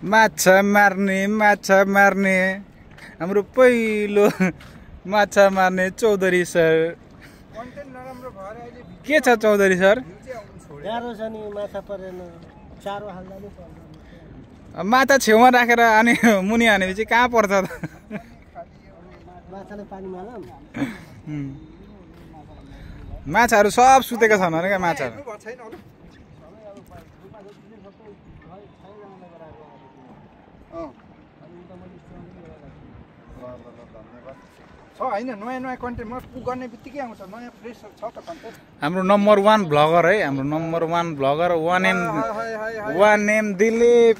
माछा मार्ने हाम्रो पहिलो माछा मार्ने चौधरी सर के छ चौधरी सर गाह्रो छ नि माछा परेन चारो हाल्दा नि पर्दैन माछा छेउमा राखेर अनि मुनि हानेपछि कहाँ पर्छ त माछाले पानीमा हालम माछाहरू सब सुतेका छन् अरे क्या माछाहरू हैन नयाँ नयाँ कन्टेन्ट म गर्ने बित्तिकै आउँछ नयाँ फ्रेस छ त कन्टेन्ट हाम्रो नम्बर 1 भ्लगर है हाम्रो number 1 vlogger one name Dilip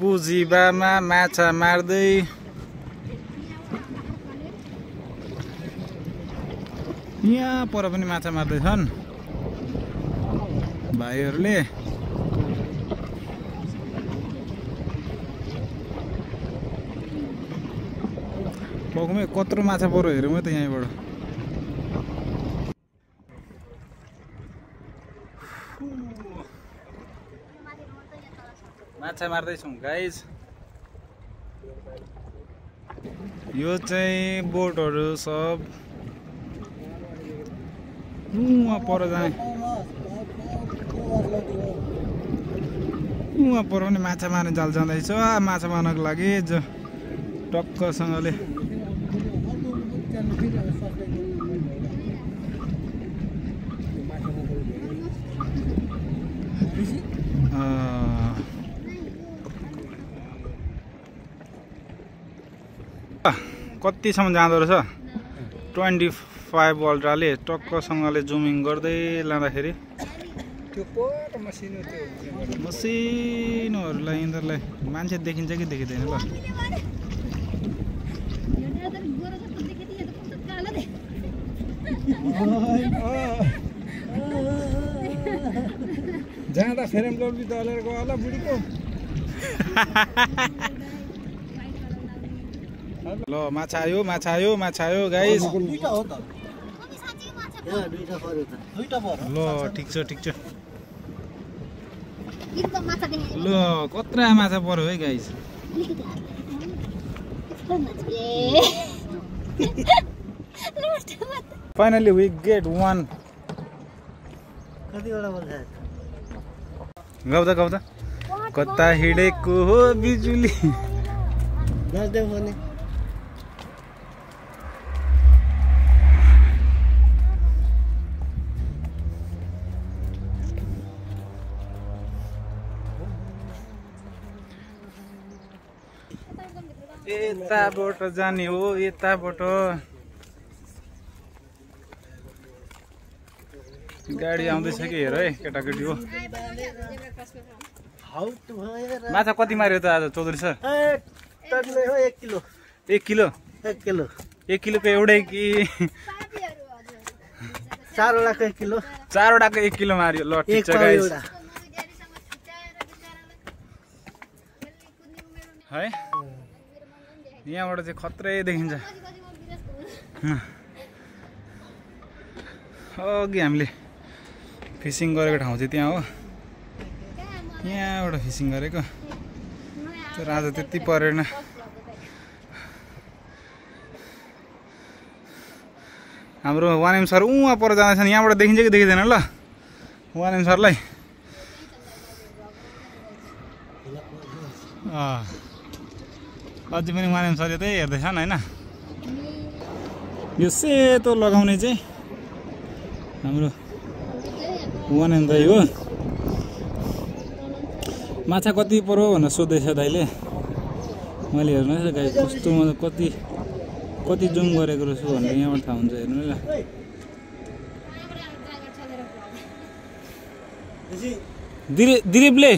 बुझिबामा माछा मार्दै यहाँ पर पनि माछा मार्दैछन् भाइहरूले पगमै कत्रो माछा परो हेरौँ है त यहीँबाट माछा मार्दैछौँ गाइज यो चाहिँ बोटहरू सब वहाँ पर जाने वहाँ पर पनि माछा मार्ने जाल जाँदैछ माछा मार्नको लागि टक्कसँगले कतिसम्म जाँदो रहेछ 25 अल्ट्राले टक्कसँगले जुमिङ गर्दै लाँदाखेरि त्यो पोट मसिनो त्यो मसिनोहरूलाई यिनीहरूलाई मान्छे देखिन्छ कि देखिँदैन ल जाँदा फेरम लब्ली दलेर गयो होला बुढीको ल माछा आयो गाइस दुईटा हो त यहाँ दुईटा पर्यो त दुईटा पर्यो ल ठिक छ ल कत्रा माछा पर्यो है गाइस फाइनली वी गेट 1 कतिवटा बोल्छ गाउँदा कता हिडेको हो बिजुली नाच्दै भने यताबाट जाने हो यताबाट गाडी आउँदैछ कि हेर है केटाकेटी हो माछा कति मार्यो त आज Chaudhary sir 1 kilo 1 kilo 1 kilo 1 किलोको एउटै कि चारवटाको 1 किलो चारवटाको 1 किलो मार्यो ल ठिक छ गाइस है यहाँबाट चाहिँ खत्रै देखिन्छ अघि हामीले फिसिङ गरेको ठाउँ चाहिँ त्यहाँ हो यहाँबाट फिसिङ गरेको तर आज त्यति परेन हाम्रो 1M सर उहाँ पर जाँदैछन् यहाँबाट देखिन्छ कि देखिँदैन ल 1M सरलाई अझै पनि 1M सर यतै हेर्दैछन् होइन यो सेतो लगाउने चाहिँ हाम्रो 1M दाइ हो माछा कति पर्यो भनेर सोध्दैछ दाइले मैले हेर्नुहोस् न गाई कस्तो कति जुम गरेको रहेछु भनेर यहाँबाट थाहा हुन्छ हेर्नु ल दिलीपले